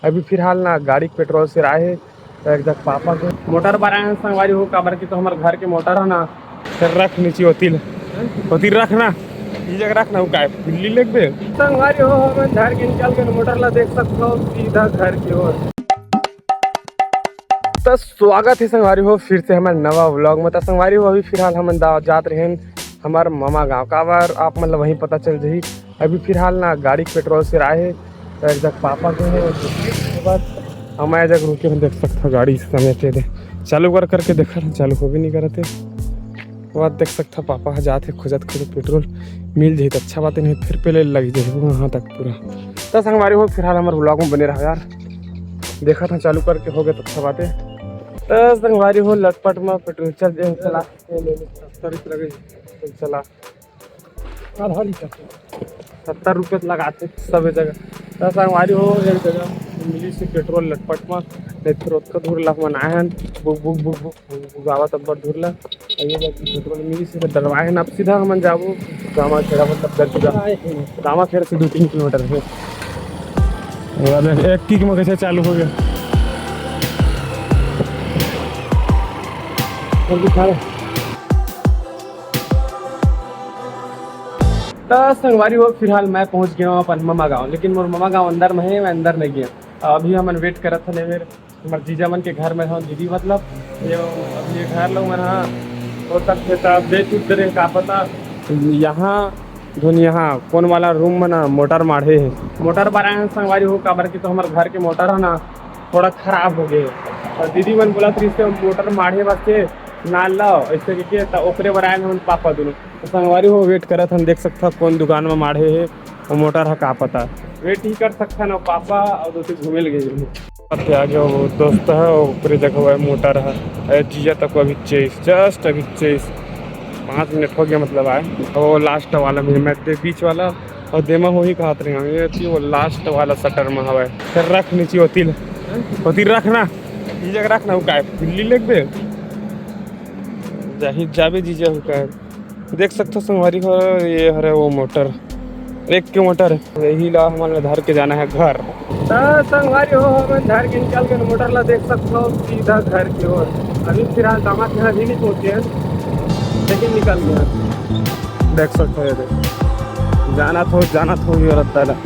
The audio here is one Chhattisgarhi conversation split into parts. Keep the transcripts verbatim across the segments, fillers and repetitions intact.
अभी फिलहाल ना गाड़ी के पेट्रोल सिराए हे, त एक जग पापा के मोटर बराए हे संगवारी हो, काबर कि तो हमर घर के मोटर हे ना, फिर रख नीचे होती ले, होती रख ना, ये जगह रख ना, वो काय बिल्ली लेग दे। संगवारी हो, हमन घर के निकल के मोटर ला देख सकथो सीधा घर के ओर। त स्वागत हे संगवारी हो फिर से हमर नवा व्लॉग में। त संगवारी हो, अभी फिलहाल हमन दा-, जात रहेन हमर ममा गाँव। काबर आप मन ल वहीं पता चल जही। अभी फिलहाल ना गाड़ी के पेट्रोल सिराए हे, त एक जग पापा के हे, उसके बाद हम ए जग रुके हन, देख सकथो गाड़ी समेत हे दे। चालू कर करके देखत हन, चालू होबे नहीं करत हे। वो देख सकथो पापा ह जात हे खोजत खोजत पेट्रोल मिल जही त अच्छा बात हे, नहीं फिर पहले लग जही वहाँ तक पूरा। त संगवारी हो फिलहाल हमर व्लॉग में बने रहो यार, देखत हन चालू करके हो गे त अच्छा बात हे। त संगवारी हो लटपट में पेट्रोल चल चला सत्तर रुपये लगे, चला आधा लीटर। सत्तर रुपये तो लगाथे सबे जगह। त संगवारी हो एक जगह मिली से पेट्रोल लटपट में, नहीं फिर ओतका दूर ला हमन आए हन, book book book book book book आवत अब्बड़ दूर ला। अइयो बाकी पेट्रोल मिली से डरवाए हन। अब सीधा हमन जाबो दामा खेड़ा, मतलब दरपुरा। दामा खेड़ा से दो तीन किलोमीटर हे। अब एक किक में कैसे चालू हो गया। त संगवारी हो फिलहाल मैं पहुंच गया हूँ अपन ममा गाँव, लेकिन मोर ममा गाँव अंदर में हे, मैं अंदर नहीं गया। अभी हमन वेट करत हन, मेरे हमर जीजा मन के घर में हन, दीदी मतलब ये, अब ये घर लोग मन हा हो सकथे त बेच उठ करे का पता। यहाँ धुन यहाँ कौन वाला रूम में ना मोटर माढ़े हे, मोटर बराए हे संगवारी हो, काबर कि तो हमर घर के मोटर हे ना थोड़ा खराब हो गए, और दीदी मन बोलत रहिस मोटर माढ़े वास्ते ना लाओ ऐसे के, त ओकरे बराए हे हमन पापा दोनों। त संगवारी हो वेट करत हन, देख सकथव कौन दुकान में माढ़े हे, वो मोटर ह का पता। वेट ही कर सकथन, अउ पापा अउ दोती घूमे लगे। अते आगे वो दोस्त ह, ओकरे जगह वो मोटर ह। अरे जीजा तक अभी चेस, जस्ट अभी चेस, पाँच मिनट हो गया मतलब आए। वो लास्ट वाला में मैं दे बीच वाला, और देमा हो ही कहत रहे हम, ये थी वो लास्ट वाला शटर में हवा। फिर रख नीचे होती ले, होती रख ना, ये जगह रख ना, वो काय बिल्ली लेग दे। जाही जाबे जीजा, वो काय। देख सकथो संगवारी हो, ये हरे वो मोटर, एक के मोटर हे, यही ला हमन ला धर के जाना हे घर। त संगवारी हो, हमन धर के निकल के मोटर ला देख सकथो सीधा घर के ओर। अभी फिलहाल दामाद के यहाँ भी नहीं पहुँचे हन, लेकिन निकल गए हन। देख सकथो ये दे, जाना थो, जाना थो ये रद्दा ला।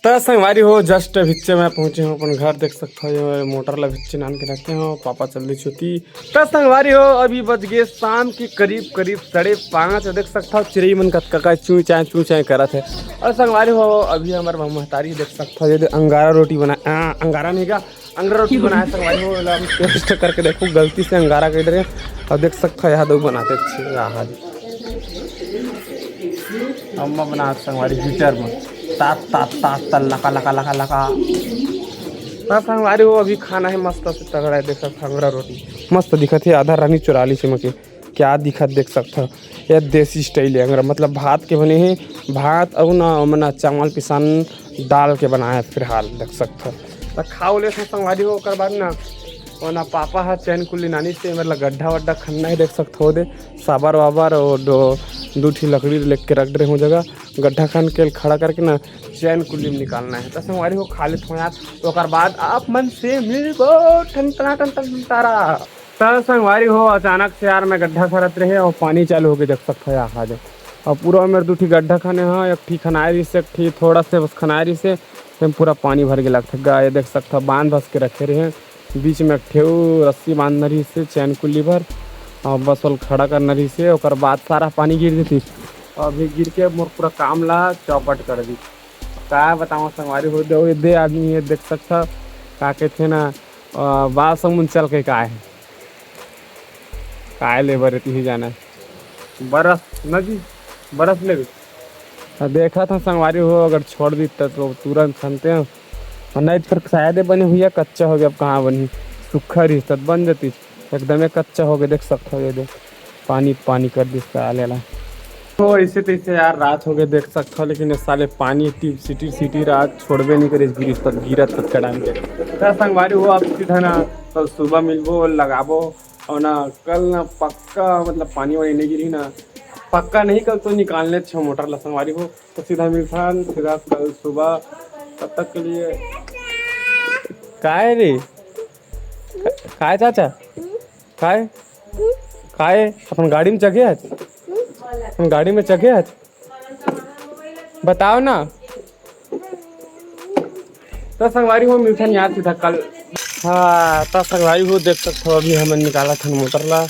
त संगवारी हो, जस्ट अभिच्चे मैं पहुंचे हूँ अपन घर। देख सकथो ये मोटर ला भिच्चे नान के रखे हूँ, पापा चल दी छुट्टी। त संगवारी हो, अभी बज गए शाम के करीब करीब साढ़े पाँच। देख सकथो चिरई मन कतका का चूँ चाय चूँ चाय करत हे। और संगवारी हो, अभी हमर महतारी देख सकथो ये दे अंगारा रोटी बना, आ, अंगारा नहीं का, अंगारा रोटी बनाए संगवारी हो, एला हम टेस्ट करके देखो, गलती से अंगारा कह रहे। और देख सकथो यहाँ दो बनाते अच्छे, आहा जी। अम्मा बनात संगवारी हीटर में, तात, तात, तात, तात, लका, लका, लका, लका। त संगवारी हो, अभी खाना हे मस्त से तगड़ा हे, देख सकथो, अंगरा रोटी मस्त दिखत हे, आधा रानी चुरा ली से मके, क्या दिखत देख सकथो। ये देसी स्टाइल हे अंगरा, मतलब भात के बने हे, भात अउ ना, ओमन चावल पिसान डाल के बनाए हे, फिलहाल देख सकथो। त खाओ ले संगवारी हो, ओकर बाद ना ओना पापा ह चैन कुल्ली नानी से, मतलब गड्ढा वड्ढा खनना हे, देख सकथो दे, साबर वाबर और दो, दू ठी लकड़ी लेके रख डरे हूँ जगह, गड्ढा खन के खड़ा करके ना चैन कुल्ली में निकालना हे। त संगवारी हो खा ले थोड़ा, ओकर बाद आप मन से मिलबो, टन टना टन टन टन तारा। त संगवारी हो अचानक से यार मैं गड्ढा खनत रहे और पानी चालू हो गए, देख सकथो यहाँ आ जाओ। और पूरा मेरे दू ठी गड्ढा खने हाँ, एक ठी खनाए रहिस, एक ठी थोड़ा से बस खनाए रहिस, पूरा पानी भर के लगथे गा। ये देख सकथो बांध बस के रखे रहे, बीच में एक ठेऊ रस्सी बांधना रहिस हे, चैन कुल्ली भर, और बस ओला खड़ा करना रहिस हे, ओकर बाद सारा पानी गिर देतिस। अभी गिर के मोर पूरा काम ला चौपट कर दी। का बतावं संगवारी हो, दे, दे आदमी हे, देख सकथव, का कहिथे ना, अ, बाल समुन चल के काय हे, काय ले बर तिही जाना हे। बरस न जी, बरस लेबे। अब देखत हन संगवारी हो, अगर छोड़ दी त तो तुरंत खनते हैं। और नहीं तो फिर शायद बने हुई है, कच्चा हो गया, अब कहाँ बनी, सूखा रही तब बन जाती, एकदमे कच्चा हो गया। देख सकथव ये दे, पानी पानी कर दिस साले ला। तो ऐसे तैसे यार रात हो गए, देख सकथव, लेकिन ये साले पानी टीप सिटी सिटी रात छोड़बे नहीं करे, गिरिस तक गिरत तक कड़ान के। त संगवारी हो, अब सीधा ना कल सुबह मिलबो, लगाबो। और ना कल ना पक्का मतलब पानी वानी नहीं गिरी ना, पक्का नहीं, कल तो निकालने छो मोटर ला संगवारी हो। तो सीधा मिलथन सीधा कल सुबह। तब तक के लिए काय रे? काय चाचा? काय? काय अपन गाड़ी में चघे हच? अपन गाड़ी में चघे हच? बताओ ना। तो संगवारी हो, मिलथन यार सीधा कल। हाँ, तो संगवारी हो, देख सकत हो, अभी हमन निकालत हन मोटर ला।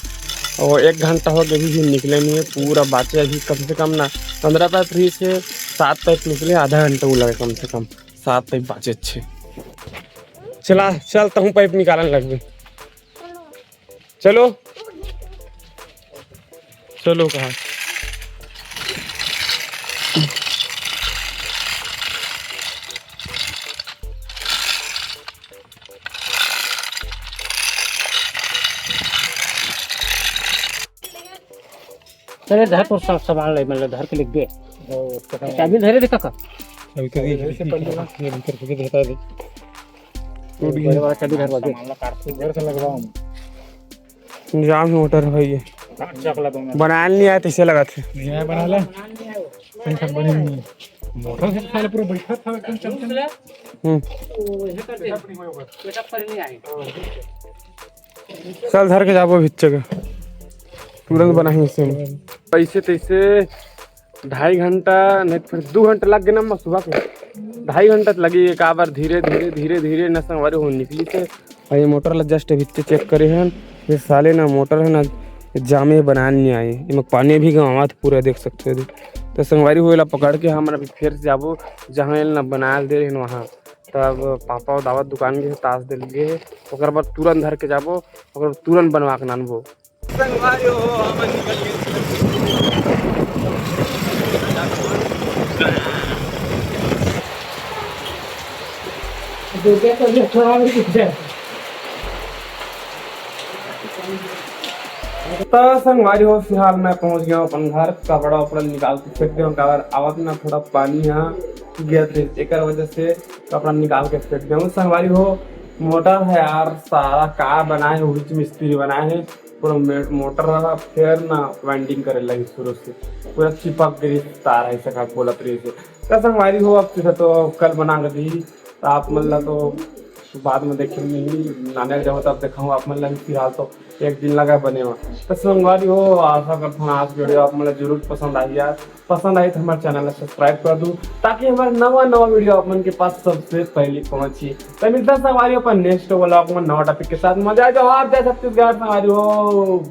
और एक घंटा हो गया, अभी भी निकले नहीं है, पूरा बाचे अभी कम से कम ना पंद्रह पाइप रही से, सात पाइप निकले, आधा घंटा वो लगे कम से कम, सात पाइप बाचे छे। चला, चल, तहूँ पाइप निकालन लगबे। चलो, चलो कहा। अरे धर तोर सब सामान ले, मतलब धर के लिख दे। चाबी धरे देखा का? अभी तो ये भीतर से बता दे। टूट गई। बड़े वाला चाबी धरवा दे। घर से लगवाओ। जाम मोटर है ये। बनाल नहीं आया, तैसे लगा थे। नहीं आया, बना ले। कहीं सब बने नहीं। मोटर से साले पूरा बैठा था, एकदम चमचम। हम्म। चल धर के जाबो भिच्चे के। तुरंत बनाही इसे। ऐसे तैसे ढाई घंटा, नहीं तो फिर दू घंटा लग गए ना, सुबह के ढाई घंटा तो लगी। एक आवर धीरे धीरे धीरे धीरे न संगवारी हो निकली से। और ये मोटर ला just अभी चेक करे हन, ये साले ना मोटर है ना, जामे बनान नहीं आए, एमा पानी भी गंवात पूरा, देख सकते हो। तो संगवारी हो, एला पकड़ के हमन अभी फिर से जाबो, जहाँ एला ना बनाल दे रहे वहाँ। तब पापा दावत दुकान के तास दे लगे, ओकर बाद तुरंत धर के जाबो, ओकर बाद तुरंत बनवा के नानबो। संगवारी हो, हमन निकल गए। तो संगवारी हो, फिलहाल मैं पहुंच गया हूँ अपन घर। कपड़ा उपड़ा निकाल के फेंक दे हूँ, काबर आवत ना थोड़ा पानी यहाँ गिरत रहिस, एकर वजह से कपड़ा निकाल के फेंक दे हूँ। संगवारी हो, मोटर है यार, सारा का बनाए है, उहिच मिस्त्री बनाए है। पूरा मे-, मोटर ह फेर ना वाइंडिंग करे लगी शुरू से, पूरा चिपक गई तार, ऐसा का बोलत रही से। तो संगवारी हो, अब सीधा तो कल बना के दी, तो आप मन ला तो बाद में देखे नहीं, नाने जाओ तब देखाऊँ आप मन ला। फिलहाल तो एक दिन लगा बने हुआ। तो संगवारी हो, आशा करता हूँ आज वीडियो आप मन ला जरूर पसंद आई यार। पसंद आई तो हमारे चैनल ला सब्सक्राइब कर दू, ताकि हमारे नवा नवा वीडियो आप मन के पास सबसे पहले पहुंची। तो मिलता है संगवारी अपन नेक्स्ट व्लॉग में नवा टॉपिक के साथ। मजा आ जाओ आप जय छत्तीसगढ़ संगवारी हो।